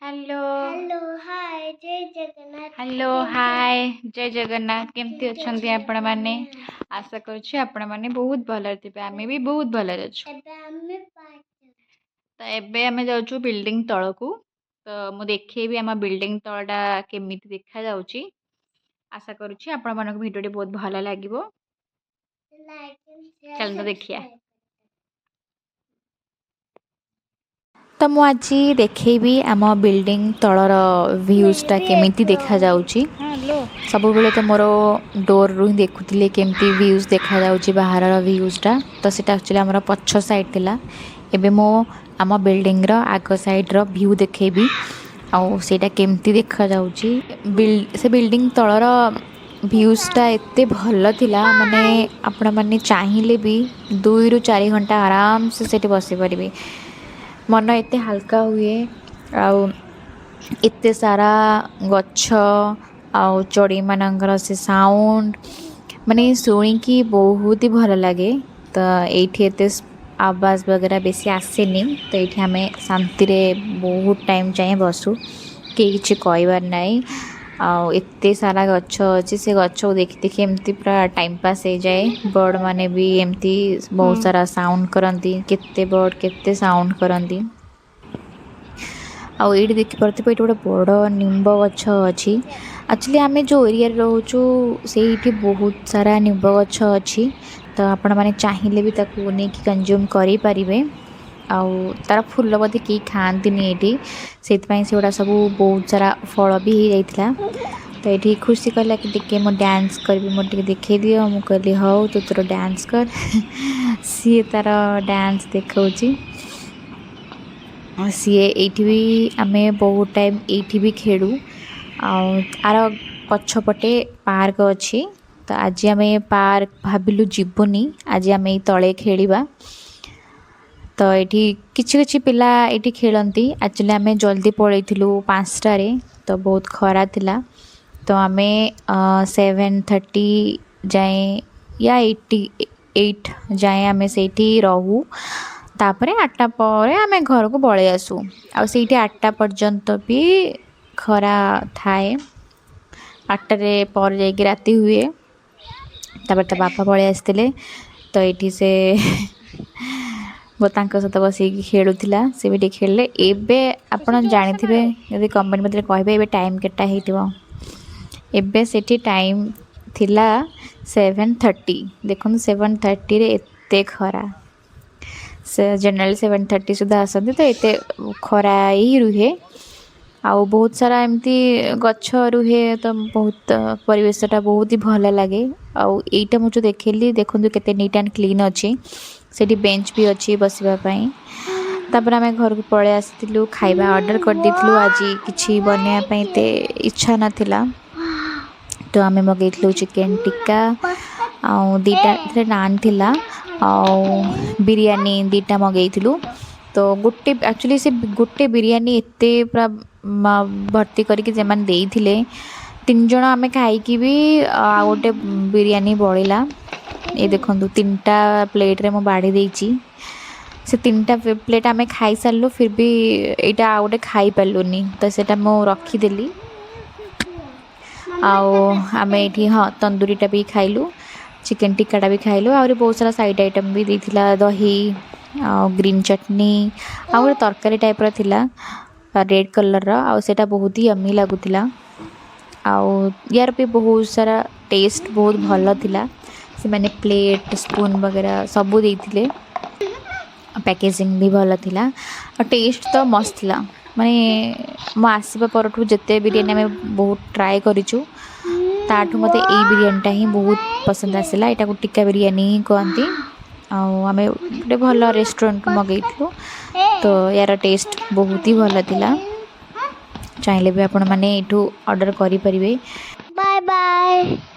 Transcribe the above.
Hello. Hello, ହାଏ, ଜୟ Jagannath. Hello, ହାଏ, ଜୟ ଜଗନ୍ନାଥ। କେମିତି ଅଛନ୍ତି ଆପଣମାନେ? ଆଶା କରୁଛି ଆପଣମାନେ ବହୁତ ଭଲରେ ଥିବେ। ଆମେ ବି ବହୁତ ଭଲରେ ଅଛୁ। ଏବେ ଆମେ ପାର୍କ ତ ଏବେ ଆମେ ଯାଉଛୁ ବିଲ୍ଡିଂ ତଳକୁ। ତ ମୁଁ ଦେଖେଇବି ଆମ ବିଲ୍ଡିଂ ତଳଟା କେମିତି ଦେଖାଯାଉଛି। ଆଶା କରୁଛି ଆପଣମାନଙ୍କୁ ଭିଡ଼ିଓଟି ବହୁତ ଭଲ ଲାଗିବ। Like and share. ଚାଲନ୍ତୁ ଦେଖିବା। ତ ମୁଁ ଆଜି ଦେଖେଇବି ଆମ ବିଲ୍ଡିଂ ତଳର ଭ୍ୟୁଜ୍ଟା କେମିତି ଦେଖାଯାଉଛି। ସବୁବେଳେ ତ ମୋର ଡୋର୍ରୁ ହିଁ ଦେଖୁଥିଲି କେମିତି ଭ୍ୟୁଜ୍ ଦେଖାଯାଉଛି, ବାହାରର ଭ୍ୟୁଜ୍ଟା। ତ ସେଇଟା ଆକ୍ଚୁଆଲି ଆମର ପଛ ସାଇଡ଼୍ ଥିଲା। ଏବେ ମୁଁ ଆମ ବିଲ୍ଡିଂର ଆଗ ସାଇଡ଼୍ର ଭ୍ୟୁ ଦେଖେଇବି ଆଉ ସେଇଟା କେମିତି ଦେଖାଯାଉଛି। ସେ ବିଲ୍ଡିଂ ତଳର ଭ୍ୟୁଜ୍ଟା ଏତେ ଭଲ ଥିଲା, ମାନେ ଆପଣମାନେ ଚାହିଁଲେ ବି 2ରୁ 4 ଘଣ୍ଟା ଆରାମସେ ସେଠି ବସିପାରିବେ। ମନ ଏତେ ହାଲକା ହୁଏ ଆଉ ଏତେ ସାରା ଗଛ ଆଉ ଚଢ଼େଇମାନଙ୍କର ସେ ସାଉଣ୍ଡ ମାନେ ଶୁଣିକି ବହୁତ ହି ଭଲ ଲାଗେ। ତ ଏଇଠି ଏତେ ଆବାଜ ବଗେରା ବେଶୀ ଆସେନି, ତ ଏଇଠି ଆମେ ଶାନ୍ତିରେ ବହୁତ ଟାଇମ୍ ଯାଏଁ ବସୁ, କେହି କିଛି କହିବାର ନାହିଁ। ଆଉ ଏତେ ସାରା ଗଛ ଅଛି, ସେ ଗଛକୁ ଦେଖି ଦେଖି ଏମିତି ପୁରା ଟାଇମ୍ ପାସ୍ ହେଇଯାଏ। ବର୍ଡ଼ମାନେ ବି ଏମିତି ବହୁତ ସାରା ସାଉଣ୍ଡ କରନ୍ତି, କେତେ ବର୍ଡ଼ କେତେ ସାଉଣ୍ଡ କରନ୍ତି। ଆଉ ଏଇଠି ଦେଖିପାରୁଥିବେ, ଏଇଠି ଗୋଟେ ବଡ଼ ନିମ୍ବ ଗଛ ଅଛି। ଆକ୍ଚୁଆଲି ଆମେ ଯେଉଁ ଏରିଆରେ ରହୁଛୁ, ସେଇଠି ବହୁତ ସାରା ନିମ୍ବ ଗଛ ଅଛି। ତ ଆପଣମାନେ ଚାହିଁଲେ ବି ତାକୁ ନେଇକି କନଜ୍ୟୁମ୍ କରିପାରିବେ। ଆଉ ତା'ର ଫୁଲ ବୋଧେ କେହି ଖାଆନ୍ତିନି ଏଇଠି, ସେଇଥିପାଇଁ ସେଗୁଡ଼ା ସବୁ ବହୁତ ସାରା ଫଳ ବି ହେଇଯାଇଥିଲା। ତ ଏଇଠି ଖୁସି କହିଲା କି ଟିକେ ମୁଁ ଡ୍ୟାନ୍ସ କରିବି, ମୁଁ ଟିକେ ଦେଖେଇ ଦିଅ। ମୁଁ କହିଲି, ହଉ, ତୁ ତୋର ଡ୍ୟାନ୍ସ କର। ସିଏ ତା'ର ଡ୍ୟାନ୍ସ ଦେଖାଉଛି। ସିଏ ଏଇଠି ବି ଆମେ ବହୁତ ଟାଇମ୍ ଏଇଠି ବି ଖେଳୁ। ଆଉ ଆର ପଛପଟେ ପାର୍କ ଅଛି। ତ ଆଜି ଆମେ ପାର୍କ ଭାବିଲୁ ଯିବୁନି, ଆଜି ଆମେ ଏଇ ତଳେ ଖେଳିବା। ତ ଏଇଠି କିଛି କିଛି ପିଲା ଏଇଠି ଖେଳନ୍ତି। ଆକ୍ଚୁଆଲି ଆମେ ଜଲ୍ଦି ପଳେଇଥିଲୁ 5ଟାରେ, ତ ବହୁତ ଖରା ଥିଲା। ତ ଆମେ 7:30 ଯାଏଁ ୟା 8 ଯାଏଁ ଆମେ ସେଇଠି ରହୁ। ତାପରେ 8ଟା ପରେ ଆମେ ଘରକୁ ପଳେଇ ଆସୁ। ଆଉ ସେଇଠି 8ଟା ପର୍ଯ୍ୟନ୍ତ ବି ଖରା ଥାଏ, 8ଟାରେ ପରେ ଯାଇକି ରାତି ହୁଏ। ତାପରେ ତା ବାପା ପଳେଇ ଆସିଥିଲେ, ତ ଏଇଠି ସେ ତାଙ୍କ ସହିତ ବସିକି ଖେଳୁଥିଲା। ସେ ବି ଟିକେ ଖେଳିଲେ। ଏବେ ଆପଣ ଜାଣିଥିବେ ଯଦି, କମେଣ୍ଟ ମଧ୍ୟରେ କହିବେ ଏବେ ଟାଇମ୍ କେତେଟା ହେଇଥିବ। ଏବେ ସେଠି ଟାଇମ୍ ଥିଲା 7:30। ଦେଖନ୍ତୁ, 7:30ରେ ଏତେ ଖରା। ସେ ଜେନେରାଲି 7:30 ସୁଦ୍ଧା ଆସନ୍ତି, ତ ଏତେ ଖରା ହିଁ ରୁହେ। ଆଉ ବହୁତ ସାରା ଏମିତି ଗଛ ରୁହେ, ତ ବହୁତ ପରିବେଶଟା ବହୁତ ହି ଭଲ ଲାଗେ। ଆଉ ଏଇଟା ମୁଁ ଯେଉଁ ଦେଖେଇଲି, ଦେଖନ୍ତୁ କେତେ ନିଟ୍ ଆଣ୍ଡ କ୍ଲିନ୍ ଅଛି। ସେଠି ବେଞ୍ଚ ବି ଅଛି ବସିବା ପାଇଁ। ତାପରେ ଆମେ ଘରକୁ ପଳେଇ ଆସିଥିଲୁ, ଖାଇବା ଅର୍ଡ଼ର କରିଦେଇଥିଲୁ। ଆଜି କିଛି ବନେଇବା ପାଇଁ ଏତେ ଇଚ୍ଛା ନଥିଲା, ତ ଆମେ ମଗେଇଥିଲୁ ଚିକେନ୍ ଟିକ୍କା ଆଉ 2ଟା ଏଥିରେ ନାନ୍ ଥିଲା ଆଉ ବିରିୟାନୀ 2ଟା ମଗେଇଥିଲୁ। ତ ଗୋଟେ ଆକ୍ଚୁଆଲି ସେ ଗୋଟେ ବିରିୟାନୀ ଏତେ ପୁରା ଭର୍ତ୍ତି କରିକି ସେମାନେ ଦେଇଥିଲେ, ତିନି ଜଣ ଆମେ ଖାଇକି ବି ଆଉ ଗୋଟେ ବିରିୟାନୀ ବଳିଲା। ଏ ଦେଖନ୍ତୁ, ତିନିଟା ପ୍ଲେଟ୍ରେ ମୁଁ ବାଢ଼ି ଦେଇଛି। ସେ ତିନିଟା ପ୍ଲେଟ୍ ଆମେ ଖାଇସାରିଲୁ, ଫିର୍ ବି ଏଇଟା ଆଉ ଗୋଟେ ଖାଇପାରିଲୁନି, ତ ସେଇଟା ମୁଁ ରଖିଦେଲି। ଆଉ ଆମେ ଏଇଠି, ହଁ, ତନ୍ଦୁରୀଟା ବି ଖାଇଲୁ, ଚିକେନ୍ ଟିକ୍କାଟା ବି ଖାଇଲୁ। ଆହୁରି ବହୁତ ସାରା ସାଇଡ଼୍ ଆଇଟମ୍ ବି ଦେଇଥିଲା, ଦହି ଆଉ ଗ୍ରୀନ୍ ଚଟନୀ ଆଉ ଗୋଟେ ତରକାରୀ ଟାଇପ୍ର ଥିଲା ରେଡ଼୍ କଲର୍ର, ଆଉ ସେଇଟା ବହୁତ ହି ୟମି ଲାଗୁଥିଲା। ଆଉ ୟାର ବି ବହୁତ ସାରା ଟେଷ୍ଟ ବହୁତ ଭଲ ଥିଲା। ସେମାନେ ପ୍ଲେଟ୍, ସ୍ପୁନ୍ ବଗେରା ସବୁ ଦେଇଥିଲେ, ପ୍ୟାକେଜିଂ ବି ଭଲ ଥିଲା ଆଉ ଟେଷ୍ଟ ତ ମସ୍ତ ଥିଲା। ମାନେ ମୁଁ ଆସିବା ପରଠୁ ଯେତେ ବିରିୟାନୀ ଆମେ ବହୁତ ଟ୍ରାଏ କରିଛୁ, ତାଠୁ ମୋତେ ଏଇ ବିରିୟାନୀଟା ହିଁ ବହୁତ ପସନ୍ଦ ଆସିଲା। ଏଇଟାକୁ ଟିକ୍କା ବିରିୟାନୀ ହିଁ କୁହନ୍ତି। ଆଉ ଆମେ ଗୋଟେ ଭଲ ରେଷ୍ଟୁରାଣ୍ଟରୁ ମଗେଇଥିଲୁ, ତ ୟାର ଟେଷ୍ଟ ବହୁତ ହି ଭଲ ଥିଲା। ଚାହିଁଲେ ବି ଆପଣମାନେ ଏଇଠୁ ଅର୍ଡ଼ର କରିପାରିବେ। Bye bye.